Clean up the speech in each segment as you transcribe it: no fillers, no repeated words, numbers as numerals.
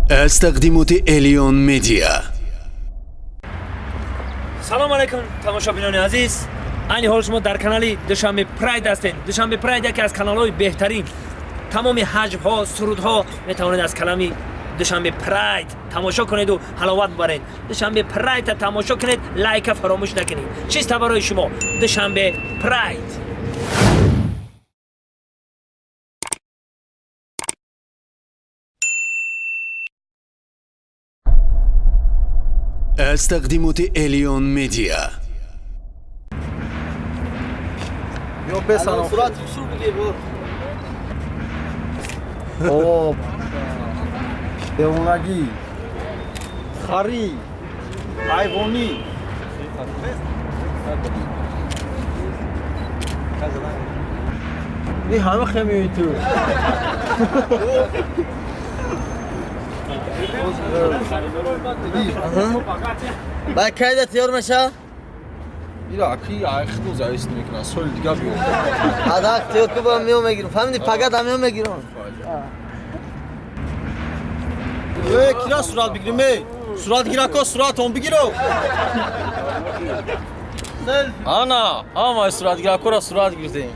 Аз тақдимоти Элион Медиа. Салом алейкум, тамошобинони азиз. Айни ҳол шумо дар канали Душанбе Прайд ҳастед. Душанбе Прайд яке аз каналҳои беҳтарин. Тамоми ҳаҷвҳо, сурудҳо метавонед аз канали Душанбе Прайд тамошо кунеду ҳаловат бибаред. Душанбе Прайдта тамошо кунед, лайка фаромӯш накунед. Чиста барои шумо Душанбе Прайд. Аз тақдимоти Элион Медиа. Ё бесанам. Сурат хушрӯ бигир, бо. О, девонагӣ, харӣ, ҳайвонӣ. Ни ҳама хемиёи ту. Ба кайда тиёр меша? Ира аки айхну завис мекунад, соли дига биё. Адак тиёр ку, ба миё мегирам. Фаҳмиди, пагада миё мегирам. Э, кира сурат бигирим, э? Суратгирако, суратон бигиро. Ана, ҳамаи суратгиракора сурат гирифтем.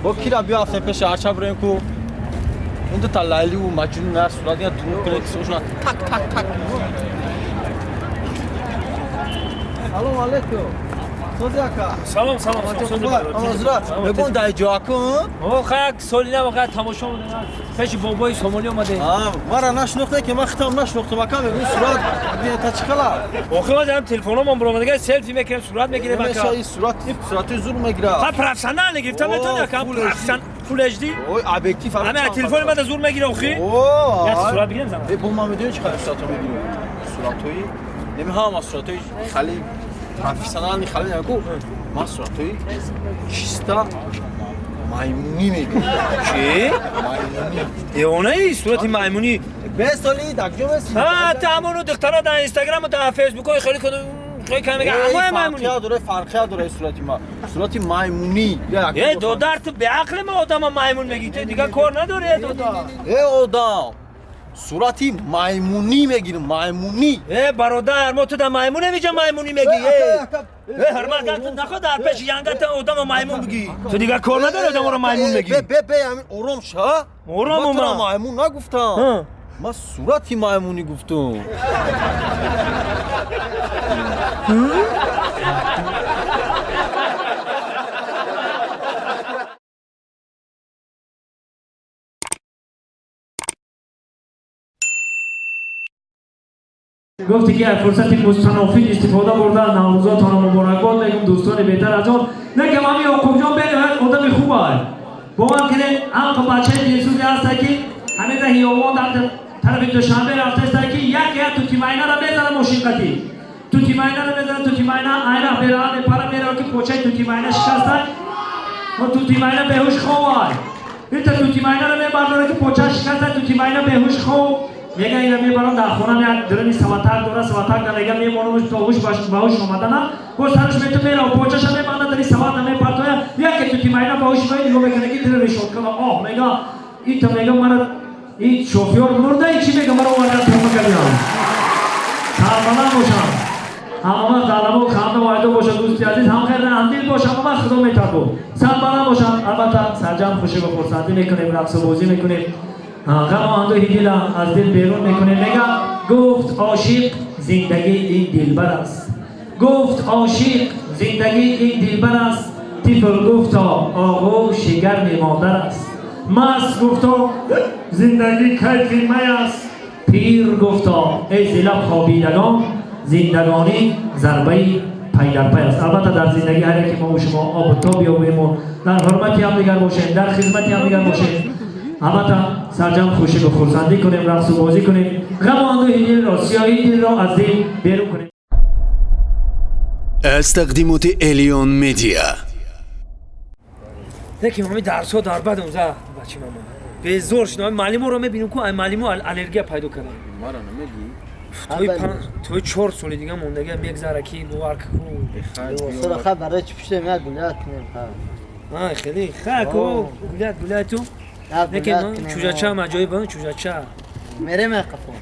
Бо кира биё рафтем пеши арча бирем ку. Он дута Лайливу Маҷнун на сурат гирад, дурӯғ кунед, кисошона так так так. Салом алейкум. Сози ака. Салом, салом. Ҳазрат, мегӯн дар ҷо акун? О, хак соли нав хак тамошо мекунем. Пеши бобои Сомонӣ омадем. Мара нашинохте ки ман хитам нашинохтам ака, мегӯн сурат бибин та чӣ хела. Охир ҳам телефономон баромадага, селфи мекунем, сурат мегирем ака. Ин сурат сурати зур мегирад. Ха, профессионал гирифта метавонӣ ака, профессионал Full HD. Ой, объектив. Ҳама телефони мада зур мегирад охи. О, як сурат бигирем зана. Э, бо ман медонӣ чӣ қадар суратҳо мегирам? Суратҳои неми ҳама суратҳои хали профессионални хали наку. Ман суратҳои чиста маймунӣ мегирам. Чӣ? Маймунӣ. Девонаи, сурати маймунӣ. Бесоли дакҷо беси. Ҳа, та ҳамону духтара дар Инстаграму дар Фейсбукҳои хеле куду хеле кам мегӯяд, ҳамои маймунӣ. Фарқия дора, фарқия дора сурати ма. Сурати маймунӣ. Э, додар, ту беақли ма одама маймун мегӣ, ту дигар кор надорӣ, э, додар. Э, одам. Сурати маймунӣ мегирам, маймунӣ. Э, бародар, мо ту дар маймун меҷа маймунӣ мегӣ. Э, э, ҳурмат кар, ту нахо дар пеши янгата одама маймун бигӣ. Ту дигар кор надорӣ, одаморо маймун мегӣ. Бе, бе, бе, ҳамин ором ша. Ором Ман туро омад. маймун нагуфтам. Ман сурати маймунӣ гуфтам. Гуфте ки аз фурсати мустанофид истифода бурда наврӯзотонро муборакбод мегӯм, дӯстони беҳтар аз он. Некам ҳами Ёқубҷон бениҳоят одами хуб аст. Бовар кунед, ҳамқа бачаи дилсӯзе ҳаста ки ҳамин раҳи ёвон дар тарафи Душанбе рафтаиста ки як як тутимайнаро мезана мошинқатӣ. Тутимайнаро мезана, тутимайна айра бераа мепара мерава ки почаи тутимайна шикаста. Мо тутимайна беҳуш ховай. Ита тутимайнаро мебардора ки поча шикаста, тутимайна беҳуш хов. Мега ина мебарам дар хона, як дурини саватак дора, саватак да мега мемонамуш то ҳуш ба ҳуш омаданам. Боз сараш мету мерава, почаша мебанда дари сават намепартоя. Яке тутимайна ба ҳуш меояд, нигоҳ мекунад ки дили решоткала. Оҳ, мега, ита мега мара ин шофёр мурда, ин чӣ мега мара овардан туҳма кардиам. Сарбаланд бошам. Ҳама вақт далабо ханда вайдо бошад, дӯсти азиз, ҳам хеле раҳмдил бош, ҳама вақт худо метабо. Сарбаланд бошам, албатта сарҷам хушӣ ва хурсандӣ мекунем, рақсу бозӣ мекунем. Ғаму андӯҳи дила аз дил берун мекунем. Мега гуфт ошиқ зиндагӣ ин дилбар аст. Гуфт ошиқ зиндагӣ ин дилбар аст. Тифл гуфто оғӯши гарми модар аст. Маст гуфто зиндагӣ кайфи май аст. Пир гуфто эй зилаб хобидагон, зиндагонӣ зарбаи пайдарпай аст. Албатта дар зиндагӣ ҳар яке мо шумо обу тоб ёбему, дар ҳурмати ҳамдигар бошем, дар хизмати ҳамдигар бошем. Албатта сарҷам хушӣ ва хурсандӣ кунем, рақсу бозӣ кунем, ғаму андӯҳи дилро, сиёҳии дилро аз дил берун кунем. Аз тақдимоти Элион Медиа. Лекин ҳамин дарсҳо дар бадам за бачи мама. Безор шудам, ҳамин муаллиморо мебинем ку, ай муаллимо аллергия пайдо кардам. Мара намегӣ? Тои 4 соли дига мондага мегзара ки бовар ку. Сура ха барои чӣ пуштем як гулят кунем ха. Ай хеле ха ку гулят гулят ту. Лекин чӯҷача ам аҷоиб, чӯҷача. Мерем қафо.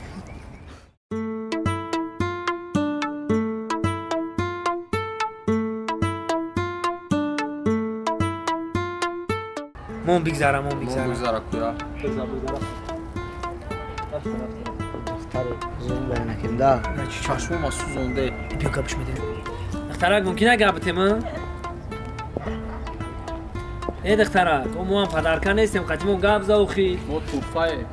Мон бигзара, мон бигзара. Мон бигзара куя. Бигзара, бигзара. Духтари зум байнаким да. Чашмома сӯзонде. Биё гапш медем. Духтарак мумкин гап битем? Э духтарак, мо ҳам падарка нестем, қатимон гап заухи. Мо туфае.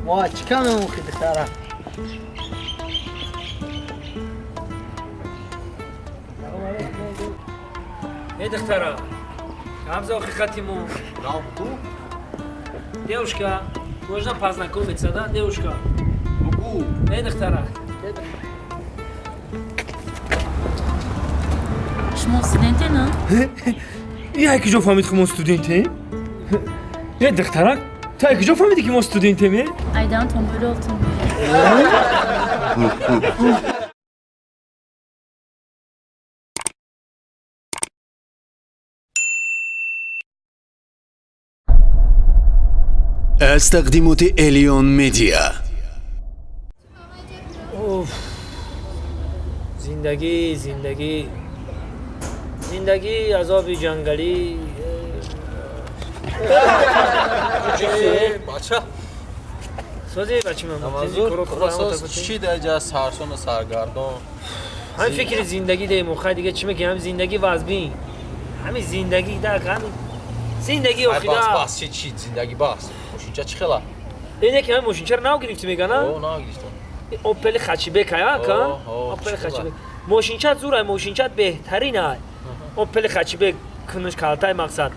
Мо чӣ кам мемохи духтарак? Э духтарак, гап заухи қатимон. Гап ку? Девушка, можно познакомиться, да, девушка? Бугу. Э духтарак. Шумо студенте, на? Як куҷо фаҳмид ки мо студентем? Э духтарак, ту як куҷо фаҳмидӣ ки мо студентем? Э? Айдан тонбӯри олтун. Аз тақдимоти Элион Медиа. Уф. Зиндагӣ, зиндагӣ. Зиндагӣ азоби ҷангалӣ. Бача. Сози бачи ман. Намазур. Чӣ даҷа сарсону саргардон? Ҳамин фикри зиндагӣ дем, хай дига чӣ мегӣ? Ҳамин зиндагӣ вазбин. Ҳамин зиндагӣ да ҳамин зиндагӣ охида. Бас, бас, чӣ чӣ зиндагӣ бас. Мошинча чӣ хела? Ине ки ҳамин мошинчаро нав гирифтӣ мега, на? О, нав гирифтам. Опел Хачибек ая, ка? Опел Хачибек. Мошинчат зур ай, мошинчат беҳтарин ай. Опел Хачибек кунуш калтай мақсад.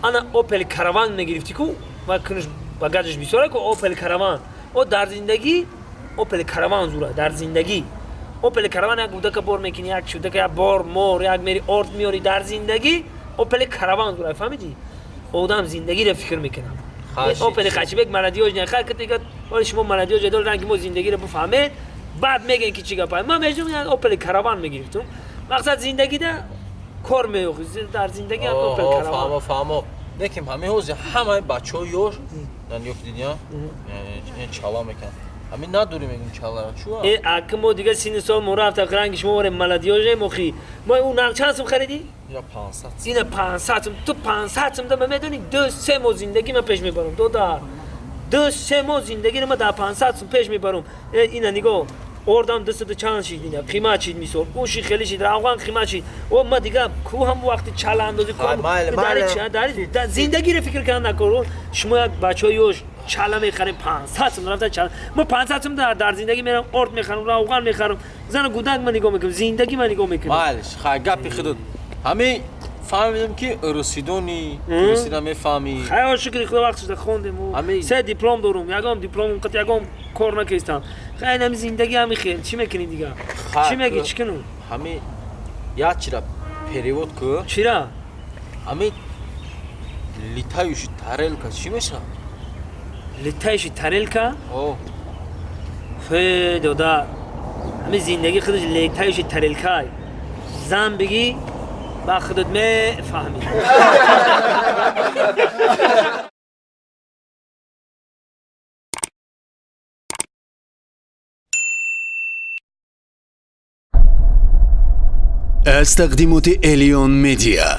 Ана Опел Караван мегирифтӣ ку, ва кунуш багажаш бисёр ай ку Опел Караван. О дар зиндагӣ Опел Караван зур ай, дар зиндагӣ. Опел Караван як гудака бор мекунӣ, як чудака як бор мор, як мери орд меёрӣ дар зиндагӣ Опел Караван зур ай, фаҳмидӣ? Одам зиндагиро фикр мекунад. Опел Хачибек молодёж не, хай ки дига вале шумо молодёж дор ранги мо зиндагиро бифаҳмед, баъд мегӯен ки чӣ гап ай. Ман межум Опел Караван мегирифтум. Мақсад зиндагида кор меёхӣ, дар зиндагӣ Опел Караван. Фаҳмо, фаҳмо. Лекин ҳамин ҳозир ҳамаи бачаҳо ёш, ёк дидия, чала мекунанд. Ҳамин надорем мегӯм чаларо. Чӯ? Э, аки мо дига синни сол мо рафта ранги шумо оре молодёже мохӣ. Мо ӯ нақ чанд сум харидӣ? Ина 500. Ина 500 сум. Ту 500 сум да ма медонӣ 2-3 моҳ зиндагӣ ма пеш мебарам. Дода. 2-3 моҳ зиндагиро ма дар 500 сум пеш мебарам. Э, ина нигоҳ. Ордам 200 чанд шид ина, қимат шид мисол. Ӯши хеле шид, равған қимат шид. О ма дига ку ҳам вақти чала андозӣ ку. Дари ча, дари зиндагиро фикр кардан накор. Шумо як бачаҳои ёш чала мехарем 500 сум рафта чала. Мо 500 сум дар зиндагӣ мерам орд мехарам, равған мехарам. Зану гудак ма нигоҳ мекунам, зиндагӣ ма нигоҳ мекунам. Майлиш, хай гапи худат. Ҳамин фаҳмидам ки русидони, русида мефаҳмӣ. Хай шукри Худо вақтшда хондем. Се диплом дорум, ягон дипломум қат ягон кор накистам. Хай ҳамин зиндагӣ ҳамин хел. Чӣ мекунӣ дига? Чӣ мегӣ, чӣ кунам? Ҳамин як чира перевод ку. Чира? Ҳамин летающий тарелка чӣ мешавад? Летающий тарелка? О. Фе дода. Ҳамин зиндагӣ худаш летающий тарелка. Зан бигӣ ба худат мефаҳмӣ. Аз тақдимоти Элион Медиа.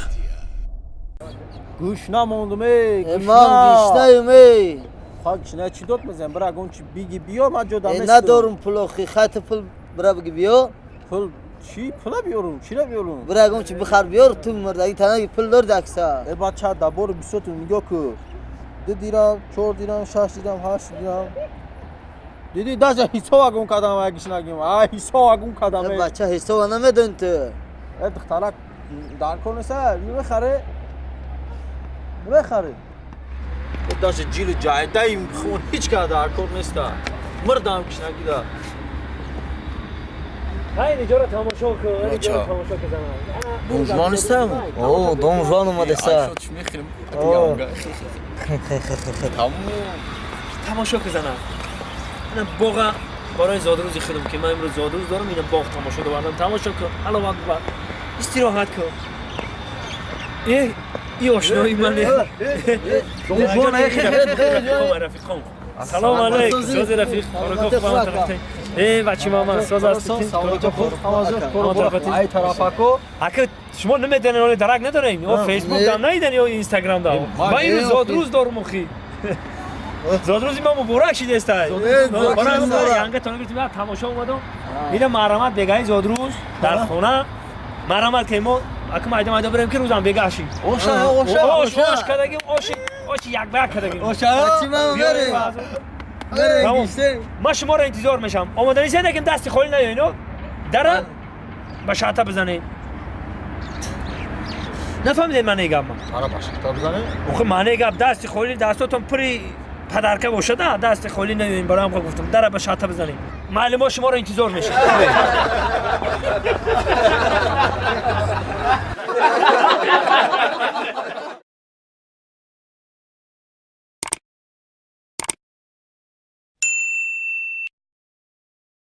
Гӯш намондум, э, гӯш. Ман гӯшнаем, э. Хай чина чӣ дод мезанем? Бира гон чи биги биё, ман ҷо даместам. Надорум пул охи, хай ту пул бира биги биё. Пул чӣ? Пула биёрум, чира биёрум? Бира гон чи бихар биёр, ту мурдагӣ танаги пул дор дакса. Э бача, дабори бисёту нигоҳ ку. 2 дирам, 4 дирам, 6 дирам, 8 дирам. Диди даже ҳисоба гум кардам, ай гишнагим. Ай ҳисоба гум кардам. Э бача, ҳисоба намедонӣ ту. Э духтарак дар кор неста, мехаре. Мехаре. Даже ҷили ҷайдаи хун ҳеҷ кар дар кор неста. Мурдам гишнагида. Хай иҷора тамошо кун, иҷора тамошо кун. Дон Жуан нестам? О, Дон Жуан омадеса. Тамошо кун зана. Ина боға барои зодрӯзи худам ки ман имрӯз зодрӯз дорам, ина боғ тамошо довардам. Тамошо кун, Аллоҳу акбар. Истироҳат кун. Э, и ошнои ман. Дон Жуан, рафиқом. Салом алейкум. Сози рафиқ. Э бачи мама, соз ҳастед. Ай тарафако. Ака шумо намедонед, оли дарак надорем. Ё Фейсбук дам надиден ё Инстаграм дам. Ма имрӯз зодрӯз дорум охи. Зодрӯзи ма муборак шидестай. Янга тона гирифтем, тамошо омадам. Ина маҳрамат бегаи зодрӯз дар хона. Маҳрамат ки мо ака майда майда барем ки рӯзам бега шид. Оша, оша, ош, ош кардагим, ош, ош як ба як кардагим. Оша. Бачи мама мерем. Тамом. Ма шуморо интизор мешам. Омаданисед, лекин дасти холӣ наёино. Дара ба шаъта бизанед. Нафаҳмидед маънеи гап ма? Ара ба шаъта бизанед? Охи маънеи гап дасти холӣ, дастотон пури падарка бошада, дасти холӣ наёин, бароям гуфтам. Дара ба шаъта бизанед. Муаллимо шуморо интизор мешавад.